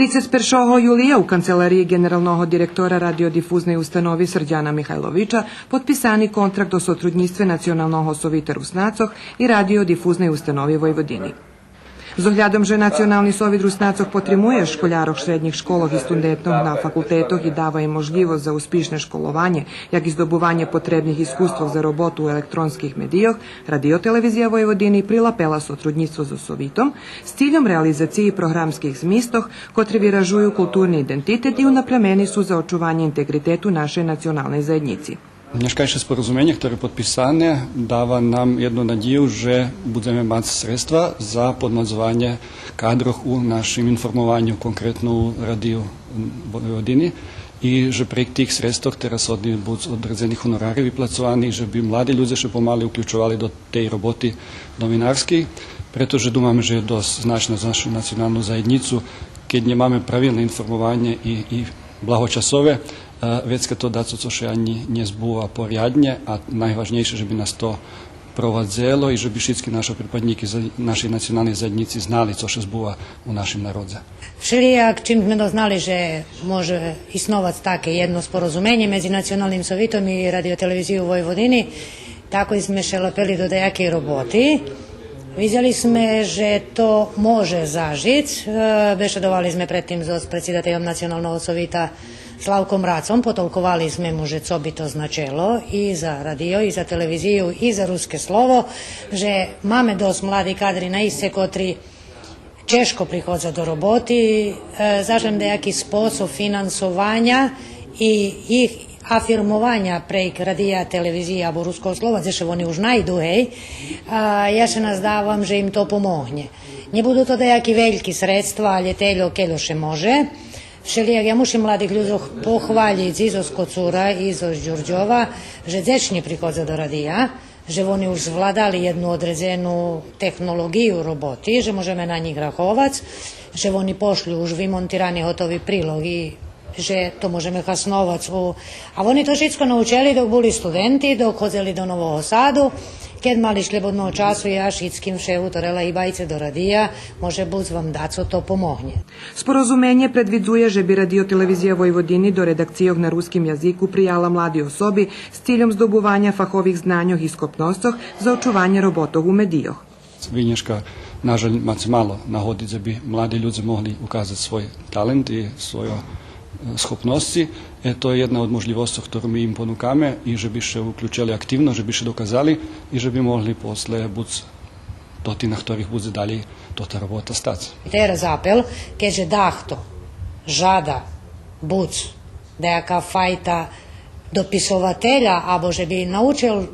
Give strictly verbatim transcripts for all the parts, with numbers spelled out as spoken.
Трицец першого юлия у канцелариї ґенералного директора Радиодифузней установи Срдяна Михайловича подписани контракт о сотруднїцтве Националного совита Руснацох и Радиодифузней установи Войводини. З оглядом же Национални совит Руснацох потримує школярох шреднїх школох и студентох на факултетох и дава им можлївосц за успишне школованє, як и здобуванє потребних искуствох за роботу у електронских медийох, Радио-телевизия Войводини прилапела сотруднїцтво зоз Совитом з цильом реализациї програмских змистох, котри виражую културни идентитет и унапрямени су за очуванє интеґритету нашей националней заєднїци. Нєшкайше споразуменє, хторе подписане, дава нам єдну надїю же будземе мац средства за подмацованє кадрох у нашим информованю, конкретно у Радию Войводини, и же прейґ тих средствох тераз одни будзу одредзени гонорари виплацовани, же би млади людзе ше помали уключовали до тей роботи новинарскей, прето же думаме же є досц значне за нашу националну заєднїцу, кед нємаме правилне информованє и, и благочасове, е, вецка то дацо цо ше анї нє збува поряднє, а найважнєйше же би нас то провадзело и же би шицки нашо припаднїки за-, нашей националней заєднїци знали цо ше збува у нашим народзе. Вшелїяк, чим зме дознали же може исновац таке єдно споразуменє медзи Националним совитом и Радио-телевизию Войводини, тако зме ше лапели до даякей роботи. Видзели зме же то може зажиц. Е, бешедовали зме пред тим зоз предсидательом Националного совита Славком Рацом, потолковали зме му же цо би то значело и за радио, и за телевизию, и за Руске слово, же маме досц млади кадри наисце котри чежко приходза до роботи, е, заш лєм даяки способ финансованя и їх афирмованя прейґ радия, телевизиї або Руского слова, дзе ше вони уж найду, гей. А я ше наздавам же им то помогнє. Нє буду то даяки вельки средства, алє тельо кельо ше може. Вшелїяк я мушим младих людзох похвалїц и зоз Коцура, и зоз Дюрдьова, же дзечнє приходза до радия, же вони уж звладали єдну одредзену технолоґию роботи, же можеме на нїх раховац, же вони пошлю уж вимонтирани готови прилоґ и же то можеме хасновац у... А вони то шицко научели док були студенти, док ходзели до Нового Саду, кед мали шлєбодного часу, я шицким вше гуторела: гибайце до радия, може буц вам дацо то помогнє. Споразуменє предвидзує же би Радио-телевизия Войводини до редакцийох на руским язику прияла млади особи з цильом здобуваня фахових знаньох и схопносцох за очуванє роботох у медийох. Ви нєшка, нажаль, маце мало нагоди дзе би млади людзе могли указац свой талент и свойо, е, схопносци. Е, то є єдна од можлївосцох хтору ми им понукаме и же би ше уключели активно, же би ше доказали и же би могли после буц тоти на хторих будзе далєй тота робота стац. Тераз апел, кед же дахто жада буц даяка файта дописователя, або же би научел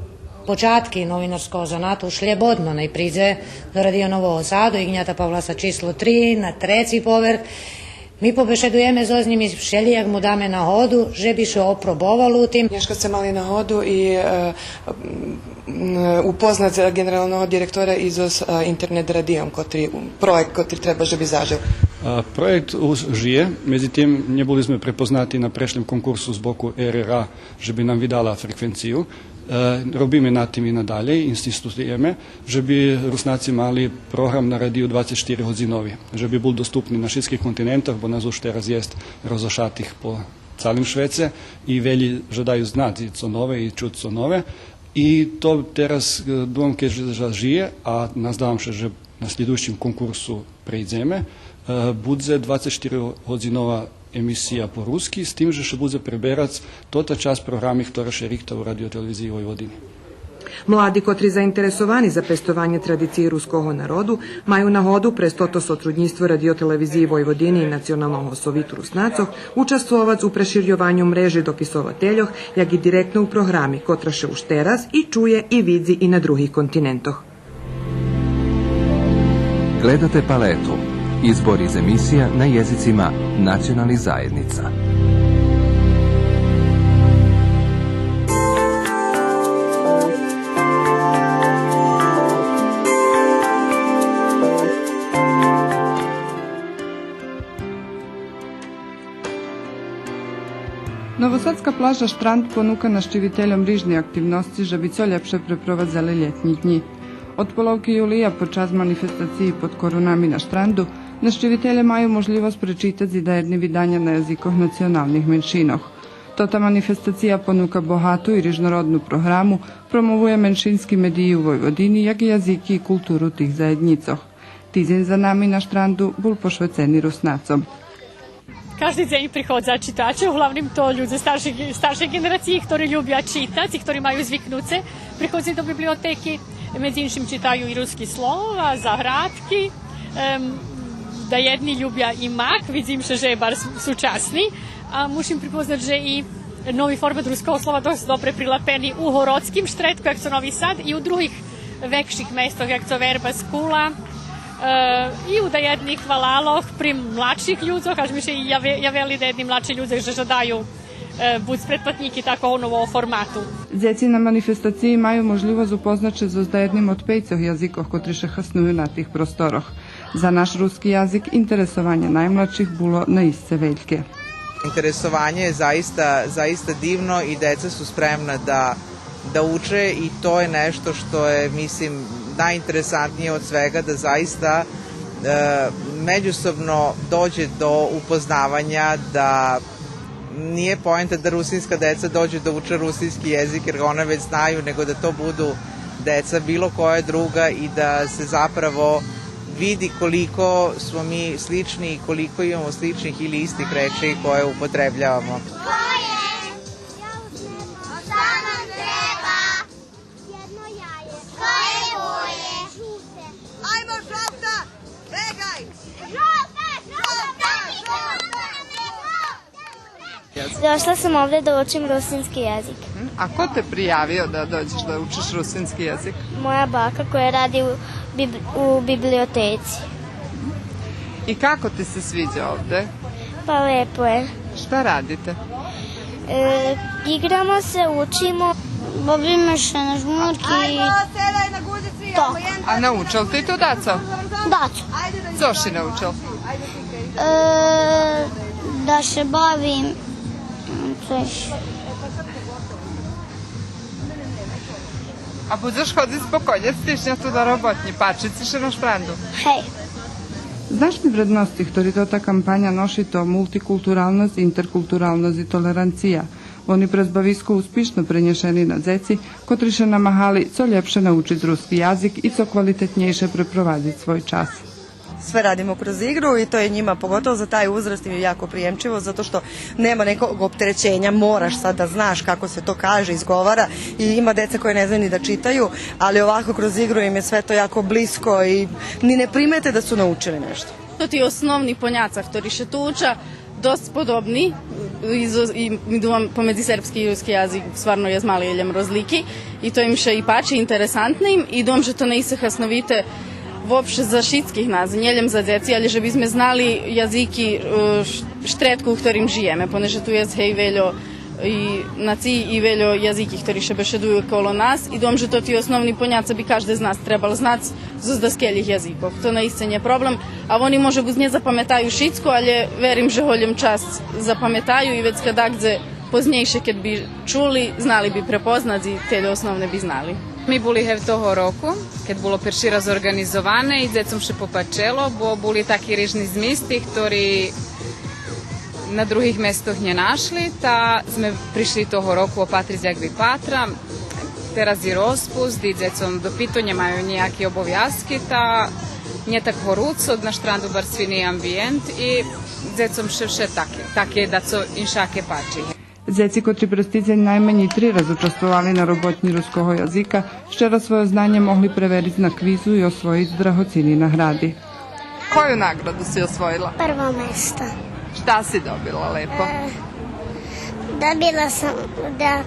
початки новинарского занату, шлєбодно най придзе до Радио Нового Саду, Игнята Павласа число три, на треци поверх. Ми побешедуєме зоз нїм и вшелїяк му даме нагоду же би ше опробовал у тим. Нєшка сце мали нагоду и, е, м, упознац ґенералного директора и зоз, е, интернет радиом, котри, проєкт котри треба же би зажил. Е, проєкт уж жиє, медзитим нє були зме препознати на прешлим конкурсу з боку Р Р А же би нам видала фреквенцию. Е, робиме на тим и надалєй, инсистуєме же би Руснаци мали програм на радию двацец штири годзинови, же би бул доступни на шицких континентох, бо нас уж тераз єст розошатих по цалим швеце и велї жадаю знац и цо нове и чуц цо нове. И то тераз, е, думам, кед же зажиє, а наздавам ше же на шлїдуюцим конкурсу прейдземе, е, будзе двацец штири годзинова емисия по руски, з тим же ше будзе преберац тота часц програми хтора ше рихта у Радио-телевизиї Войводини. Млади котри заинтересовани за пестованє традициї руского народу маю нагоду през тото сотруднїцтво Радио-телевизиї Войводини и Националного совиту Руснацох участвовац у преширйованю мрежи дописовательох, як и директно у програми котра ше уж тераз и чує и видзи и на других континентох. Gledate Paletu, izbor iz emisija na jezicima nacionalnih zajednica. Плажа Штранд понука нащивительом рижни активносци же би цо лєпше препровадзели лєтнї днї. Од половки юлия, под час манифестациї под корунами на Штранду, нащивителє маю можлївосц пречитац и даєдни виданя на язикох националних меншинох. Тота манифестация понука богату и рижнородну програму, промовує меншински медиї у Войводини, як и язики и културу тих заєднїцох. Тидзень за нами на Штранду бул пошвецени Руснацом. Кажди дзень приходза читаче, углавним то людзе старшей, старшей ґенерациї, хтори любя читац и хтори маю звикнуце приходзиц до библиотеки. Медзи иншим читаю и Руски слова, Заградки, ем, даєдни любя и Мак, видзим же, же є барз сучасни. А мушим припознац же и нови формат Руского слова досц добре прилапени у городским штредку, як цо Нови Сад, и у других векших местох, як цо Вербас, Кула, е, и у даєдних валалох при младших людзох, аж ми ше яве-, явели даєдни младши людзе же жадаю, е, буц предплатнїки такого нового формату. Дзеци на манифестациї маю можлївосц упознац ше зоз даєдним од пейцох язикох котри ше хасную на тих просторох. За наш руски язик интересованє наймладших було наисце вельке. Interesovanje je zaista, zaista divno i deca su spremna da, da uče i to je nešto što je, mislim, najinteresantnije od svega, da zaista, e, međusobno dođe do upoznavanja, da nije poenta da rusinska deca dođu da uče rusinski jezik, jer ga ona već znaju, nego da to budu deca bilo koja druga i da se zapravo vidi koliko smo mi slični i koliko imamo sličnih ili istih reči koje upotrebljavamo. Ko je? Ja uzmem. Šta vam treba? Jedno jaje. Koje boje? Žute. Ajmo, žuta! Begaj! Žuta, žuta, žuta, žuta! Došla sam ovde da učim rusinski jezik. Mhm. A ko te prijavio da dođeš da učiš rusinski jezik? Moja baka koja radi u bib-, u biblioteci. I kako ti se sviđa ovde? Pa lepo je. Šta radite? E, igramo se, učimo. Bavimo se na žmurki. Ajmo, sedaj na guzici, to. Ajmo, jedan, a naučel ti to daco? Daco. Ajde da... Co si naučel? E, da se bavim, coś. A budeš hodic po konjec tižnja tu do robotnji, pači ci ше na Štrandu? Hej. Значни вредносци хтори тота кампаня ноши то мултикултуралносц, интеркултуралносц и толеранция. Вони през бависко успишно пренєшени на дзеци, котри ше намагали цо лєпше научиц руски язик и цо квалитетнєйше препровадзиц свой час. Sve radimo kroz igru i to je njima, pogotovo za taj uzrast, im je jako prijemčivo, zato što nema nekog opterećenja, moraš sad da znaš kako se to kaže, izgovara, i ima deca koje ne znaju ni da čitaju, ali ovako kroz igru im je sve to jako blisko i ni ne primete da su naučili nešto. Тоти основни поняца хтори ше ту уча, досц подобни, и, и, и думам, помедзи сербски и руски язик стварно єст мали лєм розлики, и то им ше и пачи, интересантне им, и думам же то наисце хасновите вообще за шицких нас, нє лєм за дзеци, але же би зме знали язики, е, ш-, штредку у хторим жиєме, понеже ту єст, гей, вельо и нациї и вельо язики хтори ше бешедую коло нас, и думам же тоти основни поняца би кажде з нас требал знац зоз даскелїх язикох. То наисце нє проблем, а вони може буц нє запаметаю шицко, але верим же голєм часц запаметаю и вецка дагдзе познєйше кед би чули, знали би препознац и тельо основне би знали. Ми були гев того року, кед було перши раз орґанизоване и дзецом ше попачело, бо були таки рижни змисти хтори на других местох нє нашли, та зме пришли того року опатриц як випатра. Тераз и розпусц, и дзецом допито, нємаю нїяки обовязки, та нє так горуцо, на Štrandu барз фини амбиєнт и дзецом ше вше таке, таке дацо иншаке пачи. Дзеци котри през тидзень найменєй три раз участвовали на роботнї руского язика, вчера свойо знанє могли превериц на квизу и освоїц драгоцини награди. Koju nagradu si osvojila? Prvo mesto. Šta si dobila lepo? E, dobila sam da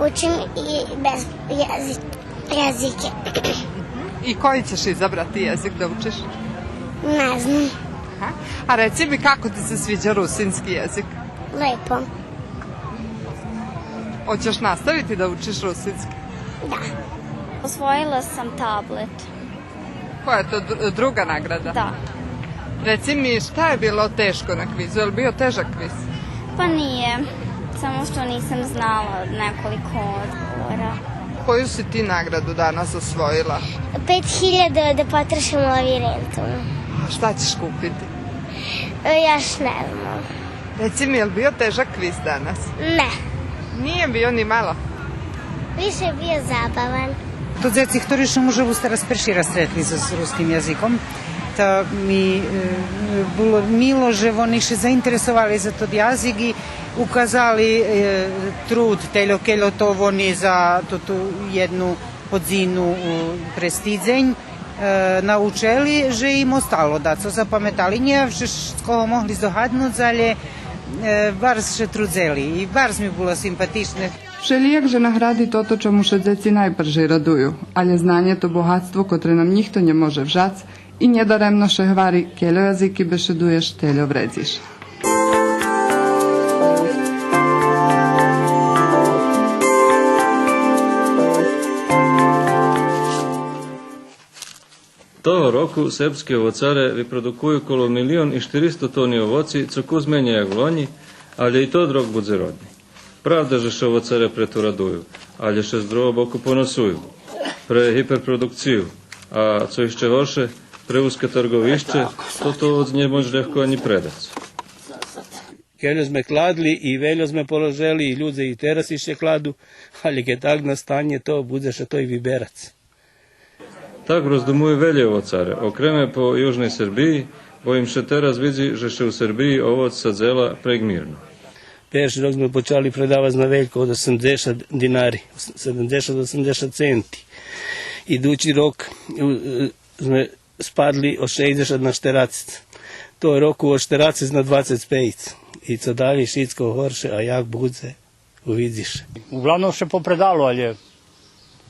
učim i bez jezik-, jezike. I koji ćeš izabrati jezik da učiš? Ne znam. Aha. A reci mi, kako ti se sviđa rusinski jezik? Lepo. Hoćeš nastaviti da učiš rusinski? Da. Osvojila sam tablet. Koja je to dru-, druga nagrada? Da. Reci mi, šta je bilo teško na kvizu? Je li bio težak kviz? Pa nije. Samo što nisam znala nekoliko odgovora. Koju si ti nagradu danas osvojila? Pet hiljada da potrošim u labirintu. A šta ćeš kupiti? E, još ne znam. Reci mi, je li bio težak kviz danas? Ne. Nije bio ni malo? Više je bio zabavan. То дзеци хтори ше може ву тераз перши раз стретли з, з руским язиком, та ми, е, було мило же вони ше заинтересовали за тот язик и указали, е, труд, тельо кельо то вони за ту, ту єдну годзину, у, през тидзень, е, научели, же им остало дацо, запаметали. Нє вше з кого могли здогаднуц, але, е, барз ше трудзели и барз ми було симпатичне. Вшелїяк же награди тото чому ше дзеци найбаржей радую, але знанє то богатство котре нам нїхто нє може вжац и нєдаремно ше гвари: кельо язики бешедуєш, тельо вредзиш. Того року сербски овоцаре випродукую коло милион и штиристо тони овоци, цо кус менєй як влонї, але и тот рок будзе родни. Правда же ше овоцаре пре то радую, але ше з другого боку поносую. Пре гиперпродукцию, а цо ище горше, пре узке тарґовище, тото овоц нє мож лєгко анї предац. Кельо зме кладли и вельо зме положели, и людзе и тераз ище кладу, але кед так настане, то будзе ше то и виберац. Так роздумую велї овоцаре, окреме по Южней Сербиї, бо им ше тераз видзи же ше у Сербиї овоц садзела прейґмирно. Перши рок зме почали предавац на велько од осемдзешат динари, седемдзешат, осемдзешат центи. Идучи рок, е, зме спадли од шейдзешат на штерацец. Того року од штерацец на двацец пейц. И цо далєй, шицко горше, а як будзе, увидзиш. Углавном ше попредало, але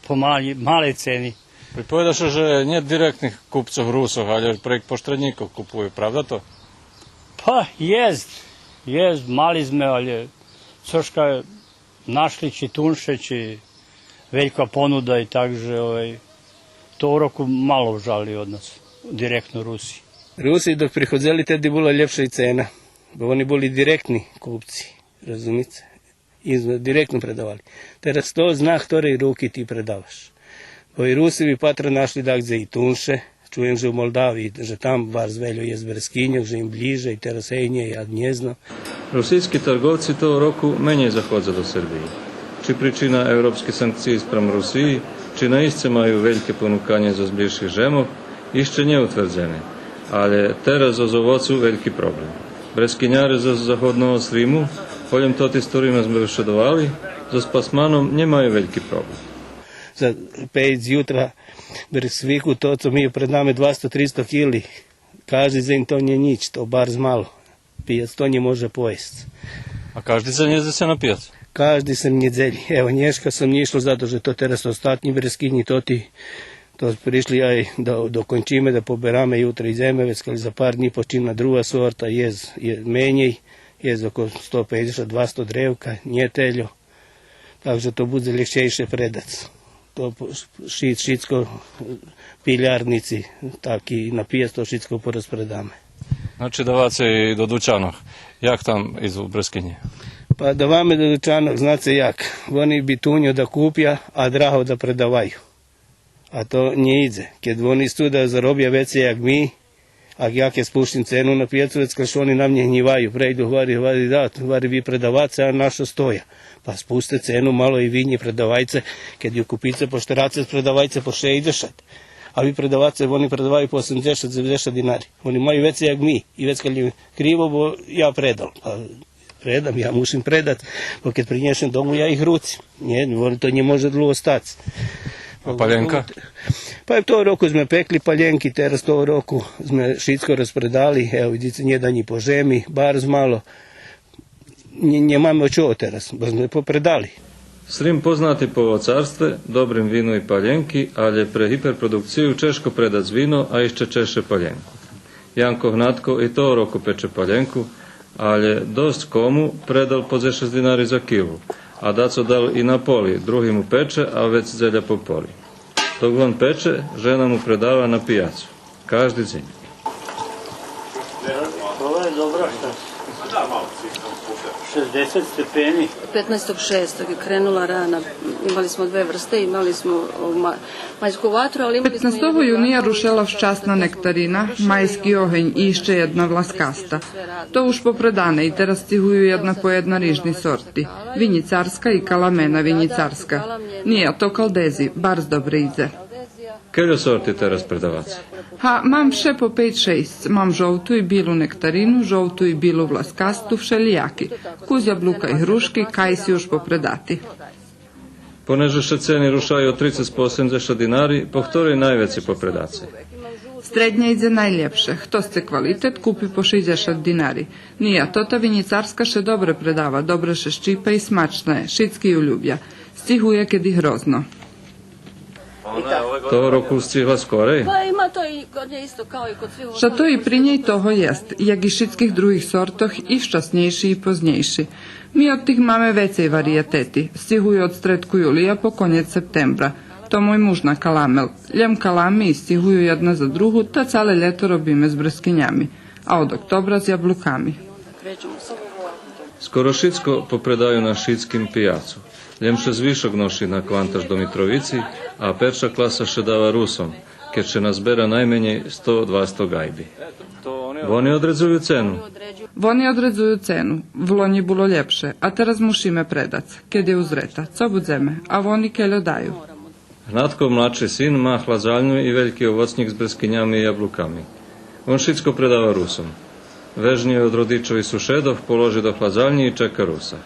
по мали-, малей цени. Приповеда ше же нєт директних купцох Русох, але прейґ поштреднїкох купую, правда то? Па, єст, єст, мали зме, але цошка нашли чи тунше, чи велька понуда и так же, овай, того року мало вжали од нас, директно Руси. Руси док приходзели, теди була лєпша и цена, бо вони були директни купци, розумице? И зме директно предавали. Тераз хто зна хторей руки ти предаваш. Бо и Руси, випатра, нашли дагдзе и тунше. Чуєм же у Молдавиї, же там барз вельо єст брескиньох, же им блїже, и тераз гей нє, я нє знам. Русийски тарґовци того року менєй заходза до Сербиї. Чи причина европски санкциї спрам Русиї, чи наисце маю вельке понуканє зоз блїзших жемох, ище нє утвердзене, але тераз зоз овоцу вельки проблем. Брескиняре зоз заходного Сриму, голєм тоти з хторима зме бешедовали, зоз пасманом нє маю вельки проблем. За пейц ютра бресквику, то цо ми предаме двасто-тристо кили, кажди дзень то нє нїч, то барз мало. Пияц то нє може поєсц. А кажди дзень єдзице на пияц? Кажди сем нєдзелї. Ево, нєшка сом нє ишол зато же то тераз остатнї брескинї, тоти, то пришли, ай да докончиме, да побераме, ютра идземе, вецка за пар днї почина друга сорта, єст, єст менєй, єст около сто пейдзешат, двасто древка, нє тельо. Так же то будзе лєгчейше предац. То по-, ши-, шицко, е, пилярници, так и на пияц то шицко порозпредаме. Значи, даваце и до дучанох. Як там идзу брескинї? Па даваме до дучанох, знаце як. Вони битуньо да купя, а драго да предаваю. А то нє идзе. Кед вони сцу да заробя вецей як ми, а як я спущим цену на пияцу, вецка ше они на мнє гнїваю, прейду, гвари, гвари, да, гвари, ви предаваце, а нашо стоя? Па спусте цену мало и ви, нє предавайце, кед ю купице по штерацец, предавайце по шейдзешат. А ви предаваце, вони предаваю по осемдзешат, дзеведзешат динари. Вони маю вецей як ми. И вецка лєм криво, бо я предал. Па предам, я мушим предац, бо кед принєшем дому, я их руцим. Нє, вони, то нє може длуго стац. А палєнка? Па того року зме пекли палєнки, тераз того року зме шицко розпредали, ево, видзице, нє да нї по жеми, барз мало. Нє, нє маме од чого тераз, бо зме попредали. Срим познати по овоцарстве, добрим вину и палєнки, але пре гиперпродукцию чежко предац вино, а ище чежше палєнку. Янко Гнатко и того року пече палєнку, але досц кому предал по дзешец динари за килу, а дацо дал и на поли, други му пече, а вец дзеля по поли. Док вон пече, жена му предава на пияцу. Кажди дзень. Ова є добра, што? Šezdeset stepeni. Petnaestog šestog je krenula rana, imali smo dve vrste, imali smo, o, ma-, maljsku vatru, ali imali smo Петнастого юния рушела вчасна нектарина, майски огень и ище єдна власкаста. То уж попредане и тераз сцигую єдна по єдна рижни сорти. Винїцарска и каламена винїцарска. Ния, то калдези, барз добре идзе. Кельо сорти тераз предаваце? Га, мам вше по пейц-шейсц. Мам жовту и билу нектарину, жовту и билу власкасту, вшелияки. Кус яблука и грушки, кайси уж попредати. Понеже ше цени рушаю од трицец по осемдзешат динари, по хторей найвецей попредаце? Стредня идзе найлєпше. Хто сце квалитет, купи по шейдзешат динари. Ния, тота винїцарска ше добре предава, добре ше щипа и смачна є, шицки ю любя. Сцигує кед и грозно. Того року сцигла скорей? Па има то и код нє исто као и код свих осталих. Ша то и при нєй того єст, як и шицких других сортох, и вчаснєйши и познєйши. Ми од тих маме вецей вариєтети, сцигую од стредку юлия по конєц септембра. То мой муж накаламел. Лєм калами и сцигую єдна за другу, та цале лєто робиме з брескинями, а од октобра з яблуками. Скоро шицко попредаю на шицким пияцу. Лєм ше звишок ноши на квантаж до Митровици, а перша класа ше дава Русом, кед ше назбера найменєй сто-двасто гайби. Вони одредзую цену. Вони одредзую цену. Влонї було лєпше, а тераз мушиме предац, кед є узрета. Цо будземе? А вони кельо даю. Гнатко, младши син, ма хладзальню и вельки овоцнїк з брескинями и яблуками. Вон шицко предава Русом. Вежнєй од родичох и сушедох, положи до хладзальнї и чека Руса.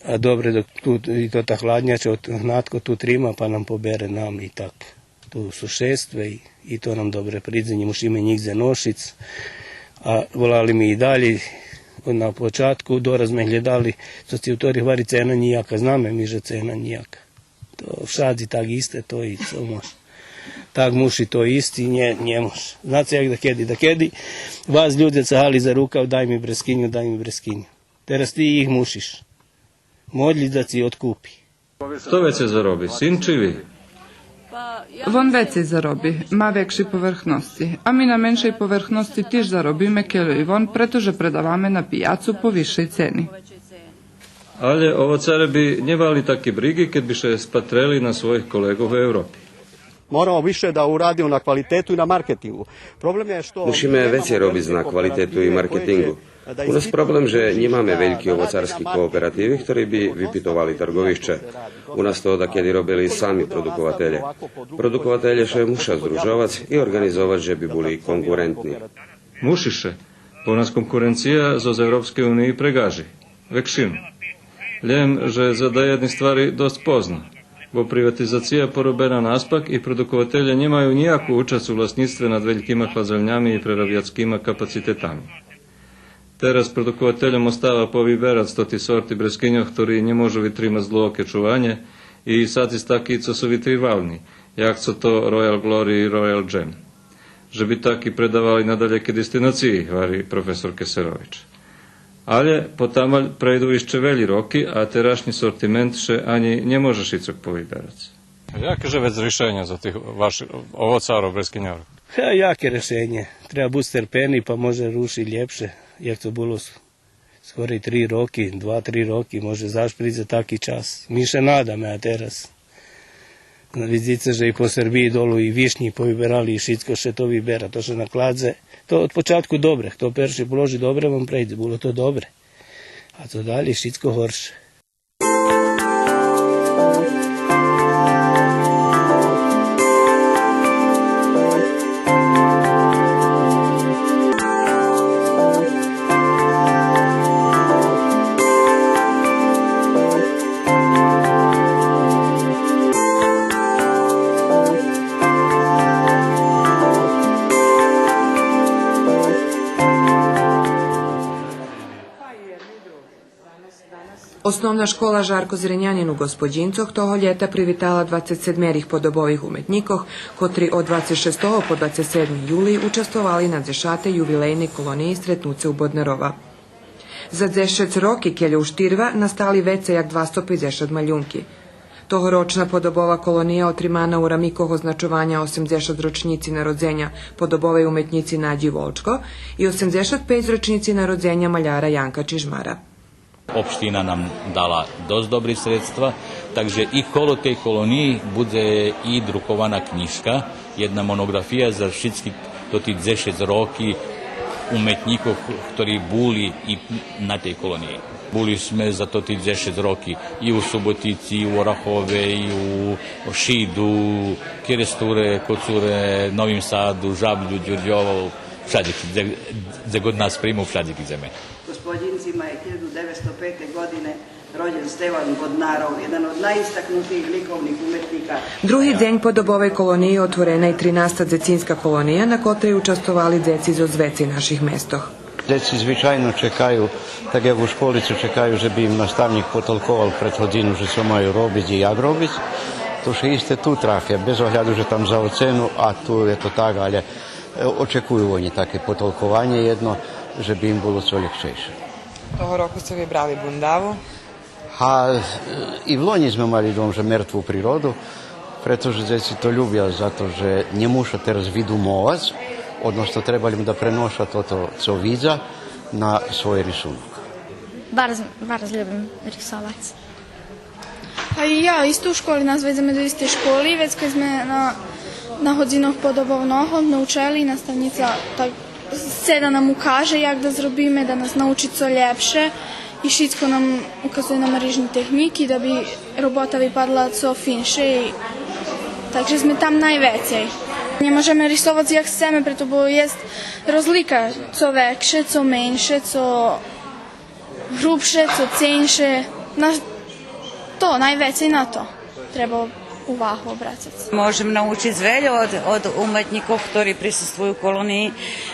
А добре, док ту и тота хладняча, от Гнатко ту трима, па нам побере нам и так. Ту у сушедстве и, и то нам добре придзе, нє мушиме нїґдзе ношиц. А волали ми и далєй, на початку, дораз зме глєдали, цо ци у тори гвари цена нїяка, знаме ми же цена нїяка. То вшадзи так исте, то и цо мож. Так муши то исти, нє, нє мож. Знаце як дакеди, дакеди вас людзе цагали за рукав: дай ми брескиню, дай ми брескиню. Тераз ти их мушиш модлїц да ци откупи. Хто вецей зароби, син чи ви? Вон вецей зароби, ма векши поверхносци. А ми на меншей поверхносци тиж заробиме кельо и вон, прето же предаваме на пияцу по висшей цени. Але овоцаре би нємали таки бриґи кед би ше спатрели на своїх колеґох у Европи. Moramo više da uradimo na kvalitetu i na marketingu. Problem je što Мушиме вецей робиц на квалитету и маркетинґу. У нас проблем же нємаме вельки овоцарски кооперативи хтори би випитовали тарґовище. У нас то дакеди робели сами продукователє. Продукователє ше муша здружовац и орґанизовац же би були конкурентни. Муши ше, бо нас конкуренция зоз Европскей униї преґажи. Векшину. Лєм же за даєдни ствари досц позно, бо приватизация поробена наспак и продукователє нємаю нїяку учасц у власнїцтве над велькима хладзальнями и прерабяцкима капацитетами. Тераз продуковательом остава повиберац тоти сорти брескиньох хтори нє можу витримац длугоке чуванє и саци таки цо су витривални, як цо то Royal Glory и Royal Gem. Же би таки предавали на далєки дестинациї, гвари професор Кесерович. Але потамаль прейду ище велї роки, а терашнї сортимент ше анї нє може шицок повиберац. А яке же вец ришенє за тих ваших овоцарох, брескинярох? Ха, яке ришенє? Треба буц терпени, па може руши лєпше, як то було с-, скорей три роки, два-три роки, може заш придзе таки час. Ми ше надаме, а тераз видзице же и по Сербиї долу и вишнї повиберали и шицко ше то вибера, то ше накладзе. То од початку добре, хто перши положи добре, вам прейдзе, було то добре. А то далєй шицко горше. Основна школа „Жарко Зренянин“ у Господїнцох того лєта привитала двацец седмерих подобових уметнїкох, котри од двацец шестого по двацец седми юлий участвовали на дзешатей ювилейней колониї „Стретнуце у Боднарова“. За дзешец роки, кельо уж тирва, настали вецей як двасто пейдзешат малюнки. Тогорочна подобова колония отримана у рамикох означованя осемдзешат рочнїци народзеня подобовей уметнїци Надї Волчко и осемдзешат пейц рочнїци народзеня маляра Янка Чижмара. Општина нам дала досц добри средства, так же и коло тей колониї будзе и друкована кнїжка, єдна моноґрафия за шицки тоти дзешец роки уметнїкох хтори були и на тей колониї. Були зме за тоти дзешец роки и у Суботици, и у Орахове, и у Шиду, Керестуре, Коцуре, Новим Саду, Жаблю, Дюрдьову, вшадзи, дзе, дзе год нас приму, вшадзи зме. Gospodin Zima je hiljadu devetsto pete godine rođen, Stevan Bodnarov, jedan od najistaknutijih likovnih umetnika. Други дзень подобовей колониї отворена и тринаста дзецинска колония, на котрей участвовали дзеци зоз вецей наших местох. Дзеци звичайно чекаю, так як у школи цо чекаю же би им наставнїк потолковал пред годзину же цо маю робиц и як робиц, то ше исте ту трафя, без огляду же там за оцену, а ту є то так, але, е, очекую вони таке потолкованє єдно, же би им було цо лєгчейше. Того року сце вибрали Бундаву. А, е, и влонї зме мали, думам же, Мертву природу, прето же дзеци то любя, зато же нє муша тераз видумовац, односно треба им да преноша тото цо видза на свой рисунок. Барз, барз любим рисовац. А и я исто у школи, нас ведземе до истей школи, вецка зме на, на годзинох подобовного научели, наставнїца так сце да нам укаже як да зробиме, да нас научи цо лєпше и шицко нам указує нам рижни технїки да би робота випадла цо финше и так же зме там найвецей. Нє можеме рисовац як сцеме, прето бо єст розлика цо векше, цо менше, цо грубше, цо ценьше, на то, найвецей на то треба увагу обрацац. Можем научиц вельо од, од уметнїкох хтори присуствую колониї,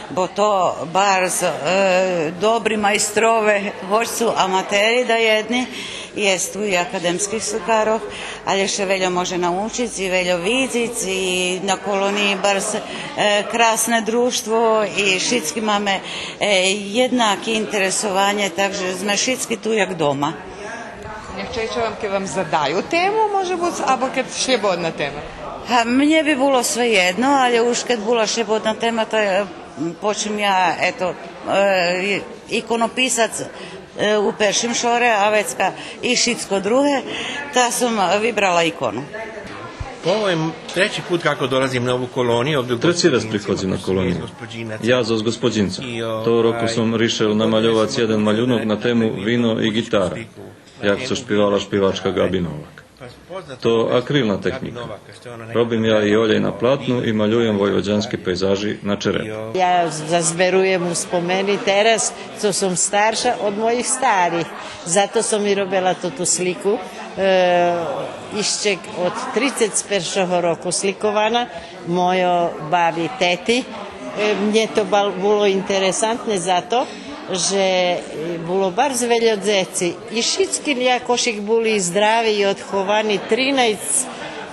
бо то барз, е, добри майстрове, гоч су аматери даєдни, єст ту и академских сликарох, але ше вельо може научиц и вельо видзиц и на колониї барз, е, красне дружтво и шицки маме, е, єднаке интересованє, так же зме шицки ту як дома. Лєгчейше вам кед вам задаю тему, може буц, або кед шлєбодна тема? А мнє би було свеєдно, але уж кед була шлєбодна тема, та, е, почем я, ето, е, иконописац, е, у першим шоре, а вецка и шицко друге, та сом вибрала икону. Ovo je treći put kako dolazim na ovu koloniju. Ovdje Треци раз приходзим на колонию. Я зоз господзинцом. Того року сом ришел намальовац єден малюнок на тему вино и ґитара, як цо шпивала шпивачка Габи Новак. То акрилна технїка. Робим я и олєй на платну и малюєм войводянски пейзажи на черепу. Я зазберуєм успоменї тераз, цо сом старша, од моїх старих. Зато сом и робела тоту слику. Е, ище од трицец першого року сликована, мойо баби, тети. Е, мнє то бал-, було интересантне зато же, е, було барз вельо дзеци и шицки якошик були здрави и одховани, тринайц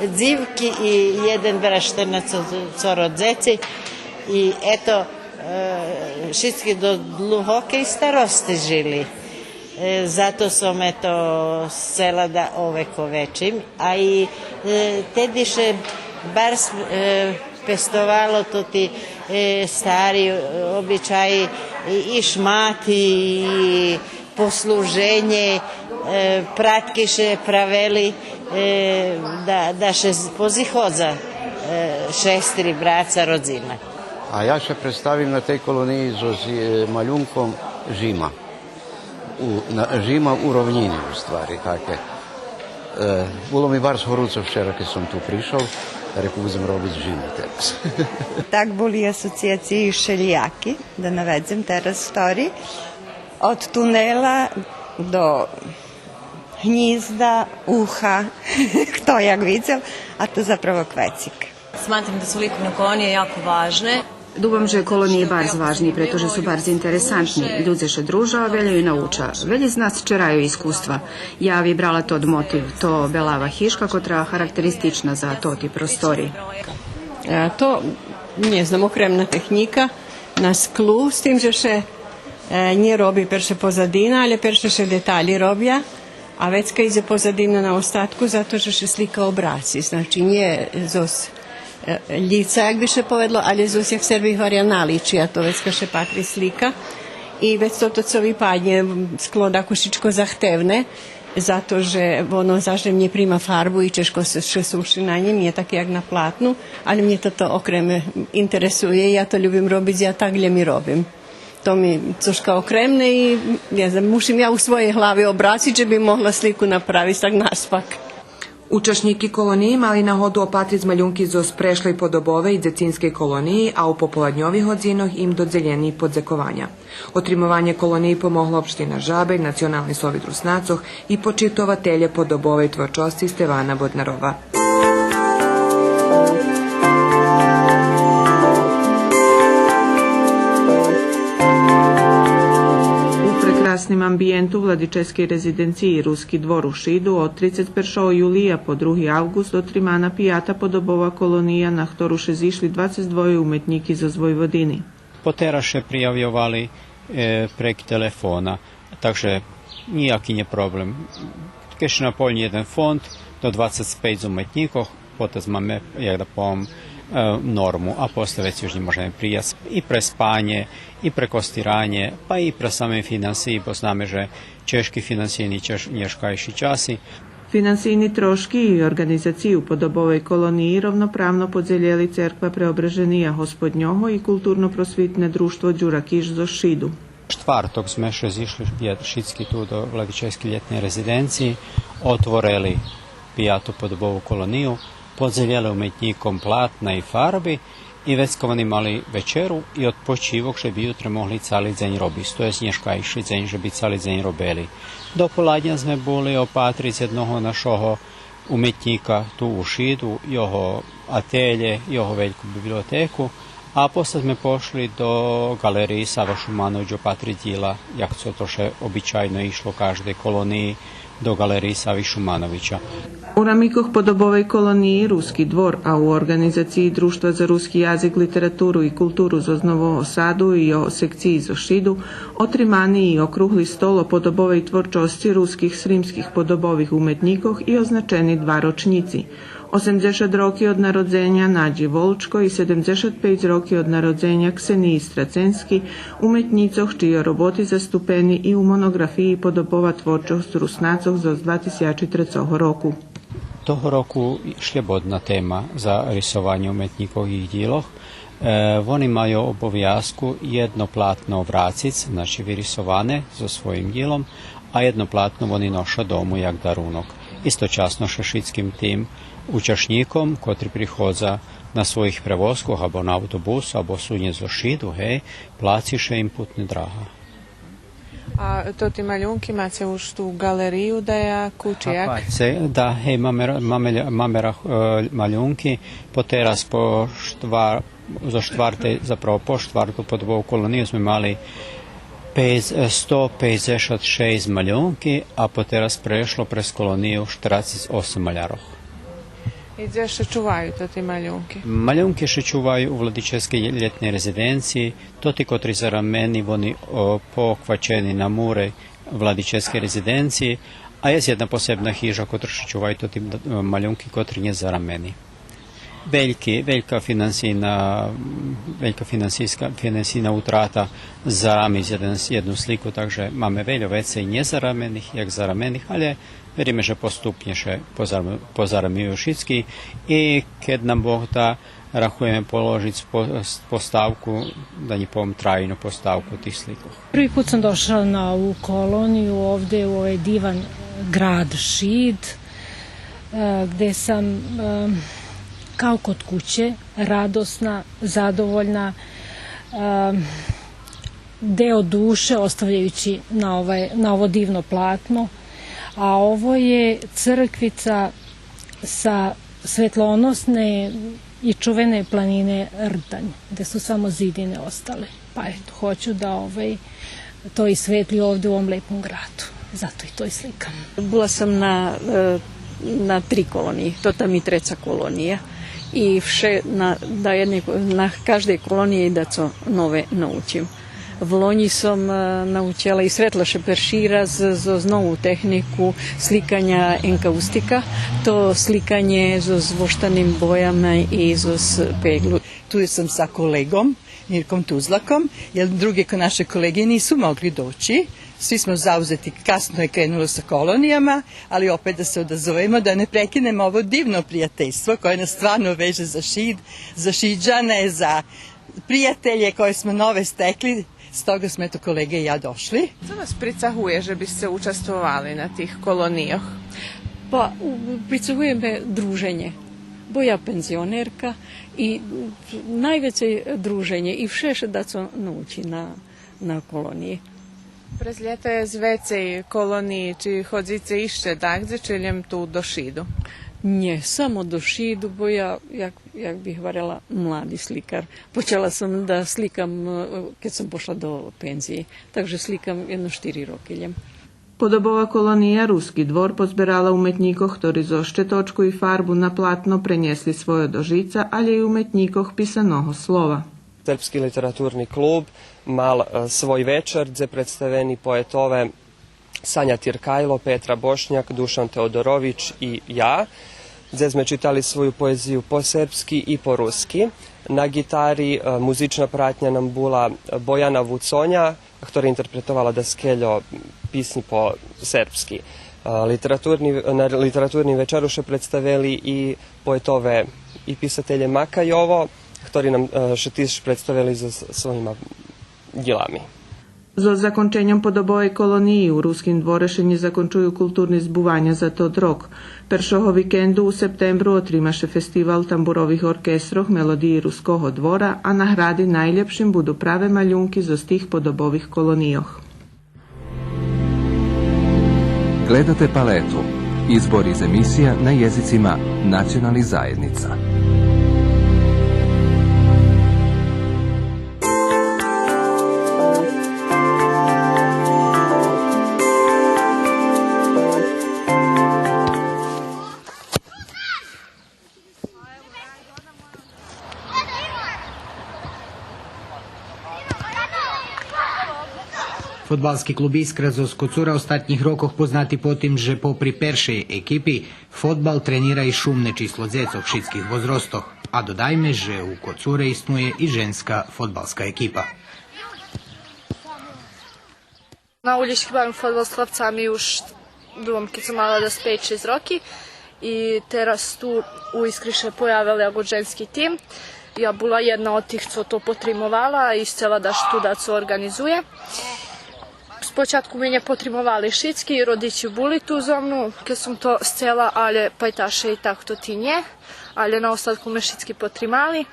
дзивки и єден брат, штернацоцоро дзеци. И ето, е, шицки до длугокей старосци жили. Е, зато сом ето сцела да овековечим. А и, е, теди ше барз, е, пестовало тоти, е, стари, е, обичаї, и, и шмати, и послуженє, е, пратки ше правели, е, да, да ше з-, позиходза, е, шестри, браца, родзина. А я ше представим на тей колониї зоз, е, малюнком Жима. У, на, Жима у ровнїни, у ствари, таке. Е, було ми барз горуцо вчера, кед сом ту пришол, реку, будзем робиц Жиму тераз. Так були асоцияциї шелїяки, да наведзем тераз хтори. Од тунела до гнїзда, уха, хто як видзел, а то заправо квецик. Smatram da su likovne kolonije jako važne. Думам же колониї барз важни, прето же су барз интересантни. Людзе ше дружа, а вельо и науча. Велї з нас чераю искуства. Я вибрала тот мотив, то белава хижка котра характеристична за тоти простори. Е, то, нє знам, окремна технїка на склу, з тим же ше, е, нє роби перше позадина, але перше ше деталї робя. А вецка идзе позадина на остатку, зато же ше слика обраци, значи, нє зоз, е, лїца, як би ше поведло, але зоз, як Серби гваря, наличи, а то вецка ше патри слика. И вец тото цо випаднє, скло дакус шицко захтевне, зато же воно заш нє прима фарбу и чежко ше, ше суши на нїм, нє таке як на платну, але мнє тото окреме интересує, я то любим робиц, я так лєм и робим. То ми цошка окремне и, нє знам, мушим я у своєй глави обрациц же бим могла слику направиц так наспак. Учашнїки колониї мали нагоду опатриц малюнки зоз прешлей подобовей дзецинскей колониї, а у пополадньових годзинох им додзелєни подзекованя. Отримованє колониї помогла Општина Жабель, Национални совит Руснацох и почитователє подобовей творчосци Стевана Боднарова. У прекрасним амбиєнту владическей резиденциї Руски двор у Шиду од трицец першого юлия по други авґуст отримана пията подобова колония, на хтору ше зишли двацец двоє уметнїки зоз Войводини. Потераз ше приявйовали, е, прейґ телефона, так же нїяки нє проблем. Кед ше наполнї єден фонд до двацец пейц уметнїкох, потез маме, як да повем, е, норму, а после вец уж нє можеме прияц и пре спанє, и пре костиранє, па и пре саме финансиї, бо знаме же чежки финансийни чеж-, нєшкайши часи. Финансийни трошки и орґанизацию подобовей колониї ровноправно подзелєли Церква Преображения Господнього и Културно-просвитне дружтво Дюра Киш зоз Шиду. Штварток зме ше зишли шицки ту до владическей лєтней резиденциї, отворели пияту подобову колонию, подзелєли уметнїком платна и фарби и вецка вони мали вечеру и одпочивок же би ютре могли цали дзень робиц. То єст нєшкайши дзень же би цали дзень робели. До поладня зме були опатриц єдного нашого уметнїка ту у Шиду, його ателє, його вельку библиотеку, а после зме пошли до ґалериї Сава Шуманович опатриц дїла, як цо то ше обичайно ишло каждей колониї до ґалериї Сави Шумановича. У рамикох подобовей колониї Руски двор, а у орґанизациї Дружтва за руски язик, литературу и културу зоз Нового Саду и його секциї зоз Шиду, отримани и округли стол о подобовей творчосци руских, сримских подобових уметнїкох и означени два рочнїци. Осемдзешат роки од народзеня Надї Волчко и седемдзешат пейц роки од народзеня Ксениї Страценски, уметнїцох чийо роботи заступени и у моноґрафиї Подобова творчосц Руснацох зоз два тисячи трецого року. Того року шлєбодна тема за рисованє уметнїкох и їх дїлох. Е, вони маю обовязку єдно платно врациц, значи вирисоване зоз своїм дїлом, а єдно платно вони ноша дому як дарунок. Источасно ше шицким тим учашнїком, котри приходза на своїх превозкох, або на автобусу, або су нє зоз Шиду, гей, плаци ше им путна драга. А тоти малюнки маце уж ту ґалерию даяку, чи як? Паце, да, гей, маме ра-, маме ля-, маме рах-, е, малюнки. Потераз по штвар-, зоз штвартей, заправо по штварту подобову колонию зме мали пейц-, е, сто пейдзешат шейсц малюнки, а потераз прешло през колонию штерацец осем малярох. И дзе ше чуваю тоти малюнки? Малюнки ше чуваю у владическей лєтней резиденциї. Тоти котри зарамени, вони, о, похвачени на муре владическей резиденциї, а єст єдна посебна хижа котра ше чуваю тоти, е, малюнки котри нє зарамени. Вельки, велька финансийна, велька финансийска, финансийна утрата зарамиц єден, єдну слику, так же маме вельо вецей нєзарамених як зарамених, але вериме же поступнє ше позарам-, позарамюю шицки и кед нам Бог да, рахуєме положиц по-, поставку, да нє повем трайну поставку тих сликох. Prvi put sam došla na ovu koloniju ovde u ovaj divan grad Šid, e, gde sam, e, kao kod kuće, radosna, zadovoljna, e, deo duše ostavljajući na ovaj, na ovo divno platno. A ovo je crkvica sa svetlonosne i čuvene planine Rdanj, gde su samo zidine ostale. Pa eto, hoću da, ovaj, to isvetli ovde u ovom lepom gradu. Zato i to i slikam. Була сом на, е, на три колониї, тото ми треца колония. И вше на, на єдней ко-, на каждей колониї дацо нове научим. Влонї сом, е, научела и сретла ше перши раз зоз нову технику сликаня енкаустика, то сликанє зоз воштаним боями и зоз пеґлу. Ту сом са колеґом, Mirkom Tuzlakom, jer druge ko-, naše kolege nisu mogli doći. Svi smo zauzeti, kasno je krenulo sa kolonijama, ali opet da se odazovemo, da ne prekinemo ovo divno prijateljstvo koje nas stvarno veže za Šid, za Šiđane, za prijatelje koje smo nove stekli. Stoga smo, eto, kolege i ja došli. Цо вас прицагує же би сце участвовали на тих колонийох? Па, у, прицагує ме друженє, бо я пензионерка и, м, найвецей друженє и вше ше дацо научи на, на колониї. През лєто єст вецей колониї, чи ходзице ище дагдзе, чи лєм ту до Шиду? Нє, само до Шиду, бо я, як як би гварела, млади сликар. Почала сом да сликам, е, кед сом пошла до пензиї. Так же сликам єдно штири роки лєм. Подобова колония Руски двор позберала уметнїкох хтори зоз щеточку и фарбу на платно пренєсли свойо до жица, алє и уметнїкох писаного слова. Сербски литературни клуб мал, е, свой вечер, дзе представени поетове Сања Тиркајло, Петра Бошњак, Душан Теодоровић и ја, дзе зме читали своју поезију по сербски и по руски. На ґитари, е, музична пратња нам була Бојана Вуцоња, хтора интерпретовала даскельо писнї по сербски. Е, литературни, на литературним вечеру ше представели и поетове и писателє Мака Јово, хтори нам, е, ше тиж представели зоз своїма дїлами. Зоз законченьом Подобовей колониї у Руским дворе ше нє закончую културни збуваня за тот рок. Першого викенду у септембру отрима ше фестивал тамбурових оркестрох Мелодиї Руского двора, а награди найлєпшим буду праве малюнки зоз тих подобових колонийох. Gledate Paletu, izbor iz emisija na jezicima nacionalnih zajednica. Фодбалски клуб Искра зоз Коцура остатнїх рокох познати по тим же попри першей екипи, фодбал тренира и шумне число дзецох шицких возростох. А додайме же у Коцуре иснує и женска фодбалска екипа. На улїчки бавим фодбал з хлапцами уж, думам, кед сом мала дас пейц-шейсц роки. И тераз ту у Искри ше появел як женски тим. Я була єдна од тих цо то потримовала и сцела да ше ту дацо орґанизує. Спочатку ме нє потримовали шицки, и родици були ту зо мну, кед сом то сцела, алє пайташе и так то ти нє. Алє на остатку ме шицки потримали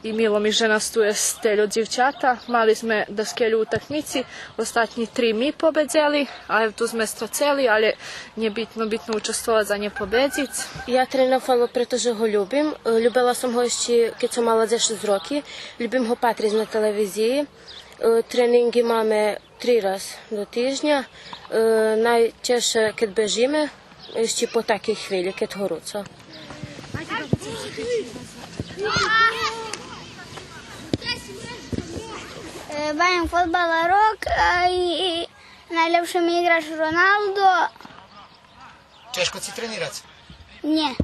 и мило ми же нас ту єст тельо дзивчата. Мали зме даскельо утакмици, остатнї три ми победзели, а ев ту зме страцели, алє нє битно, битно участвовац а нє победзиц. Я тренирам фодбал прето же го любим. Е, любела сом го ище кед сом мала дзешец роки. Любим го патриц на телевизиї. Е, тренинґи маме три раз до тижня. Е, найчежше кед бежиме, ище по такей хвилї, кед горуцо. Е, бавим фодбал рок, а, и, и найлєпше ми играч Роналдо. Чежко ци тренирац? Нє.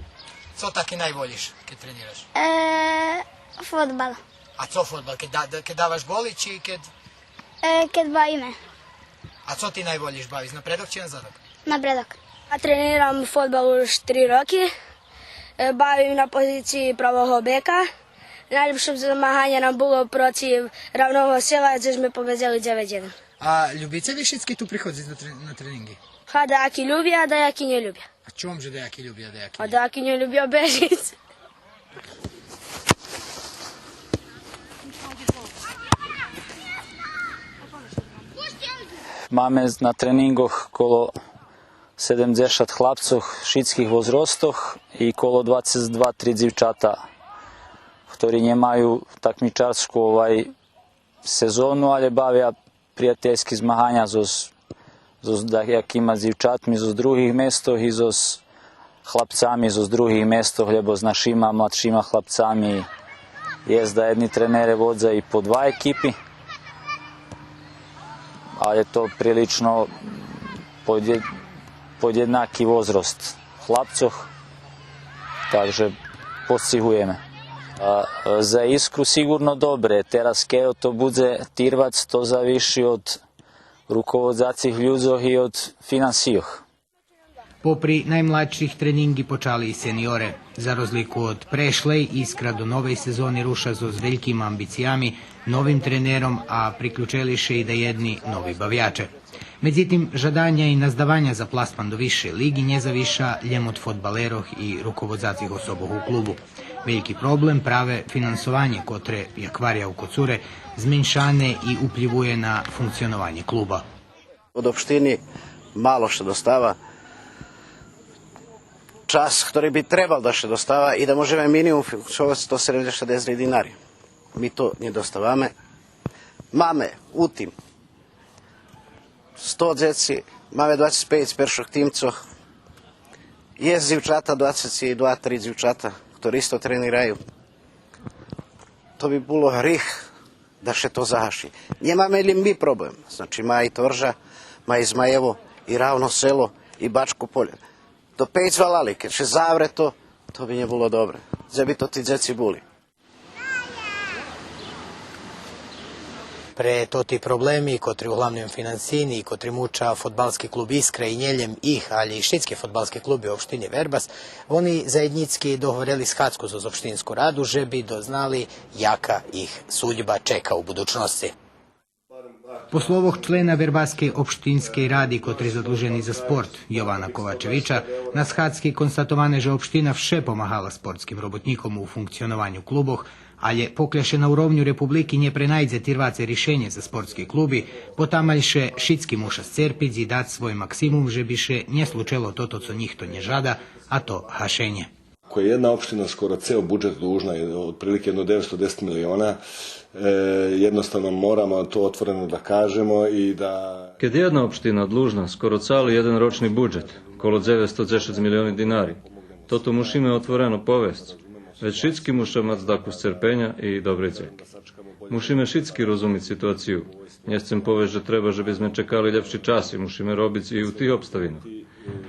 Цо таке найволїш кед тренираш? Е, фодбал. А цо фодбал? Кед да-, кед даваш голи чи кед Е, кед бавиме. А цо ти найволїш бавиц, напредок чи назадок? Напредок. Я тренирам фодбал уж три роки. Е, бавим на позициї правого бека. Найлєпше змаганя нам було процив Равного Села, дзе зме победзели дзевец єден. А любице ви шицки ту приходзиц на тре-, на тренинґи? Га, даяки любя, а даяки нє любя. А чом же даяки любя, а даяки нє? А даяки нє любя бежиц. Маме на тренинґох коло седемдзешат хлапцох шицких возростох и коло двацец два-три дзивчата, хтори нємаю такмичарску, овай, сезону, алє бавя приятельски змаганя зоз, зоз даякима дзивчатми зоз других местох и зоз хлапцами зоз других местох, лєбо з нашима младшима хлапцами єст да єдни тренере водза и по два екипи, алє то прилично подє-, подєднаки возрост хлапцох, так же посцигуєме. А, за Искру сиґурно добре. Тераз кельо то будзе тирвац, то завиши од руководзацих людзох и од финансийох. Попри наймладших, тренинґи почали и сениоре. За розлику од прешлей, Искра до новей сезони руша зоз велькима амбициями, новим тренером, а приключели ше и даєдни нови бавяче. Медзитим, жаданя и наздаваня за пласман до висшей лиґи нє завиша лєм од фодбалерох и руководзацих особох у клубу. Вельки проблем праве финансованє котре, як варя у Коцуре, зменшане и уплївує на функционованє клуба. Од општини мало ше достава. Час хтори би требал да ше достава и да можеме минимум функционовац, сто седемдзешат девет динари. Ми то нє доставаме. Маме у тим сто дзеци, маме двацец пейц перших тимцох. Єст дзивчата, двацец и два, три дзивчата, хтори исто тренираю. То би було грих да ше то загаши. Нємаме лєм ми проблем. Значи, ма и Торжа, ма и Змаєво, и Равно Село, и Бачко Полє. То пейц валали, кед ше завре то, то би нє було добре. Дзе би тоти дзеци були? Пре тоти проблеми, котри углавним финансийни и котри муча фодбалски клуб Искра и нє лєм их, алє и шицки фодбалски клуби у општини Вербас, вони заєднїцки договорели схадзку зоз општинску раду же би дознали яка их судьба чека у будучносци. По словох члена Вербаскей општинскей ради, котри задлужени за спорт, Йована Ковачевича, на схадзки констатоване же општина вше помагала спортским роботнїком у функционованю клубох, алє покля ше на уровню републики нє пренайдзе тирваце ришенє за спортски клуби, потамаль ше шицки муша сцерпиц и дац свой максимум же би ше нє случело тото цо нїхто нє жада, а то гашенє. Ako je jedna opština skoro ceo budžet dužna, otprilike jedno devetsto deset miliona, e, jednostavno moramo to otvoreno da kažemo i da... Кед єдна општина длужна скоро цали єден рочни буджет, коло дзеветсто дзешец милиони динари, тото мушиме отворено повесц, вец шицки муша мац дакус церпеня и добрей дзеки. Мушиме шицки розумиц ситуацию. Нє сцем повесц же треба же бизме чекали лєпши часи, мушиме робиц и у тих обставинох.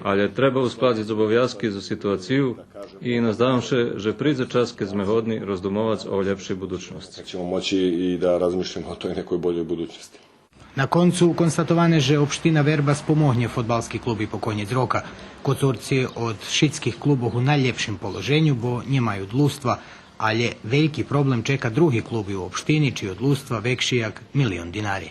Алє треба ускладзиц обовязки зоз ситуацию и наздавам ше же придзе час кед зме годни роздумовац о лєпшей будучносци. Ćemo moći i da razmišljamo o toj nekoj boljoj budućnosti. На концу констатоване же општина Вербас помогнє фодбалски клуби по конєц рока. Коцурци од шицких клубох у найлєпшим положеню, бо нємаю длуства, алє вельки проблем чека други клуби у општини, чий длуства векши як милион динари.